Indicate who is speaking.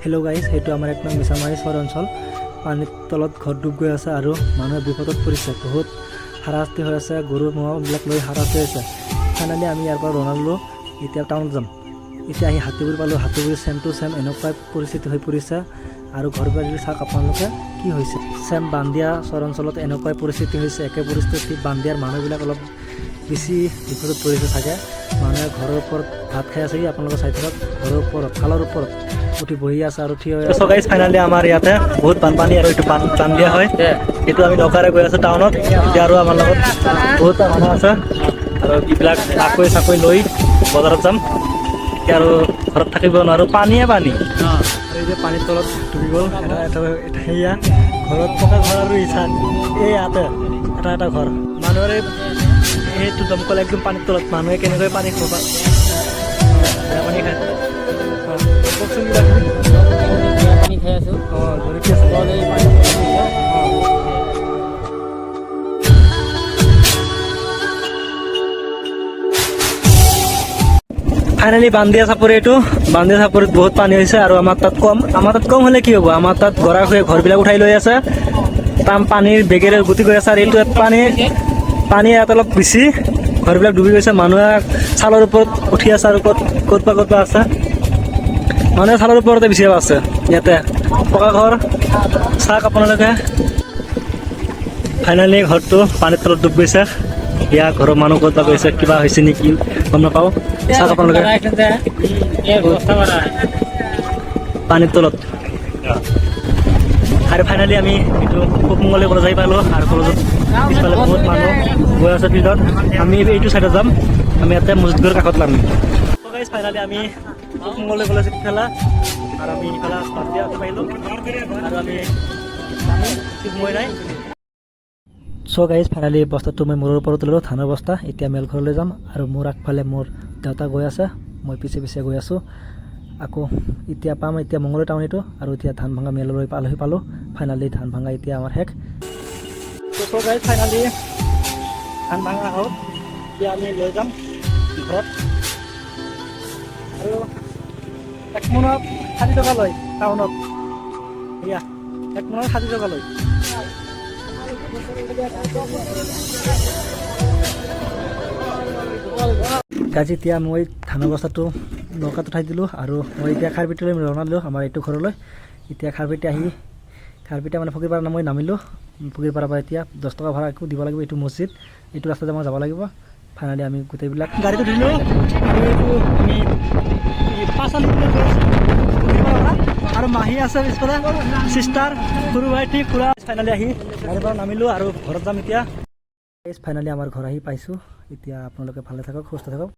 Speaker 1: Hello' guys, সেইটো আমাৰ এক নং মিছামাৰী চৰ অঞ্চল। পানীৰ তলত ঘৰ ডুব গৈ আছে আৰু মানুহে বিপদত পৰিছে। বহুত হাৰাশাস্তি হৈ আছে, গৰু ম'হবিলাক লৈ হাৰাশাস্তি হৈছে। ফাইনেলি আমি ইয়াৰ পৰা ৰাওনা ল'লোঁ, এতিয়া টাউনত যাম। এতিয়া আহি হাতীগুৰি পালোঁ। হাতীগুৰি ছেম টু ছেম এনেকুৱাই পৰিস্থিতি হৈ পৰিছে। আৰু ঘৰ বাৰী চাওক আপোনালোকে কি হৈছে। ছেম বান্দিয়া চৰ অঞ্চলত এনেকুৱাই পৰিস্থিতি হৈছে, একে পৰিস্থিতি। বান্দিয়াৰ মানুহবিলাক অলপ বেছি বিপদত পৰিছে চাগে। মানুহে ঘৰৰ ওপৰত ভাত খাই আছে কি, আপোনালোকে চাই থাকক। ঘৰৰ ওপৰত, খালৰ ওপৰত উঠি বহি আছে আৰু থিয় হৈ। চ' গাইজ, ফাইনেলি আমাৰ ইয়াতে বহুত বানপানী আৰু এইটো বান দিয়া হয়। এইটো আমি নৌকাৰে গৈ আছোঁ টাউনত এতিয়া আৰু আমাৰ লগত বহুত মানুহ আছে আৰু এইবিলাক আকৈ চাকৈ লৈ বজাৰত যাম এতিয়া। আৰু ঘৰত থাকিব নোৱাৰোঁ, পানীয়ে পানী। আৰু এই যে পানীৰ তলত ডুবি গ'ল এটা এটা এটা। সেয়া ঘৰত পকা ঘৰ আৰু ইচান এই ইয়াতে এটা এটা ঘৰ মানুহৰে। সেইটো দমকল একদম পানীৰ তলত। মানুহে কেনেকৈ পানী খাব? বেয়া পানী খায়। অঁ, কওকচোন কিবা কিবি।
Speaker 2: বেয়া পানী খাই আছো।
Speaker 1: অঁ, ধৰি আছে।
Speaker 2: তল এই পানী
Speaker 1: অঁ। ফাইনেলি বান্দিয়া চাপৰি, এইটো বান্দিয়া চাপৰিত বহুত পানী হৈছে আৰু আমাৰ তাত কম। আমাৰ তাত কম হ'লে কি হ'ব? আমাৰ তাত গৰা খহি ঘৰবিলাক উঠাই লৈ আছে, তাম পানীৰ বেগেৰে গতি গৈ আছে। আৰু এইটো ইয়াত পানী পানী ইয়াত অলপ বেছি, ঘৰবিলাক ডুবি গৈছে। মানুহে চালৰ ওপৰত উঠি আছে আৰু ক'ত ক'ত বা ক'ত বা আছে। মানুহে চালৰ ওপৰতে বেছি আছে। ইয়াতে পকা ঘৰ চাওক আপোনালোকে। ফাইনেলি ঘৰটো পানীৰ তলত ডুব গৈছে। ইয়াৰ ঘৰৰ মানুহ ক'ত বা গৈছে, কিবা হৈছে নেকি গম নাপাওঁ। চাওক আপোনালোকে, পানীৰ তলত। আৰু ফাইনেলি আমি এইটো পূব মংগলদৈ কলেজ আহি পালোঁ আৰু কলেজত পিছফালে বহুত মানুহ গৈ আছে ফিল্ডত। আমি এইটো চাইডত যাম। আমি ইয়াতে মছজিদৰ কাষত নামিম। ফাইনেলি আমি পূব মংগলদৈ কলেজ ইফালে আৰু আমি ইফালে বাদ পাৰিলোঁ আৰু আমি মই নাই। চ' গাইজ, ফাইনেলি বস্তাটো মই মূৰৰ ওপৰত ল'লোঁ, ধানৰ বস্তা। এতিয়া মেল ঘৰলৈ যাম আৰু মোৰ আগফালে মোৰ দেউতা গৈ আছে, মই পিছে পিছে গৈ আছোঁ। আকৌ এতিয়া পাম এতিয়া মংগলদৈ টাউন এইটো। আৰু এতিয়া ধান ভাঙা মেললৈ পালোহি, পালোঁ। ফাইনেলি ধান ভাঙা এতিয়া আমাৰ শেষ। চ' গাইজ, ফাইনেলি ধান ভাঙা হ'ল। এতিয়া আমি লৈ যাম ঘৰত আৰু এক মোনত 60 টকা লয় টাউনত। এয়া এক মোনত 60 টকা লয়। গাইজ, এতিয়া মই ধানৰ বস্তাটো নৌকাত উঠাই দিলোঁ আৰু মই এতিয়া খাৰপেটীলৈ ৰাওনা দিলোঁ, আমাৰ এইটো ঘৰলৈ। এতিয়া খাৰপেটী আহি, খাৰপেটীয়া মানে ফকীৰপাৰা মই নামিলোঁ। ফকীৰপাৰাৰ পৰা এতিয়া 10 টকা ভাড়া একো দিব লাগিব। এইটো মছজিদ, এইটো ৰাস্তাতে মই যাব লাগিব। ফাইনেলি আমি গোটেইবিলাক গাড়ীটো দিলোঁ আৰু এইটো আমি পাঁচালি গৈ আছোঁ ফকীৰপাৰাৰ পৰা। আৰু মাহী আছে পিছফালে, চিষ্টাৰ, সৰু ভাইটি, খুৰা। ফাইনেলি আহি গাড়ীৰ পৰা নামিলোঁ আৰু ঘৰত যাম এতিয়া। ফাইনেলি আমাৰ ঘৰ আহি পাইছোঁ। এতিয়া আপোনালোকে ভালে থাকক, সুস্থ থাকক।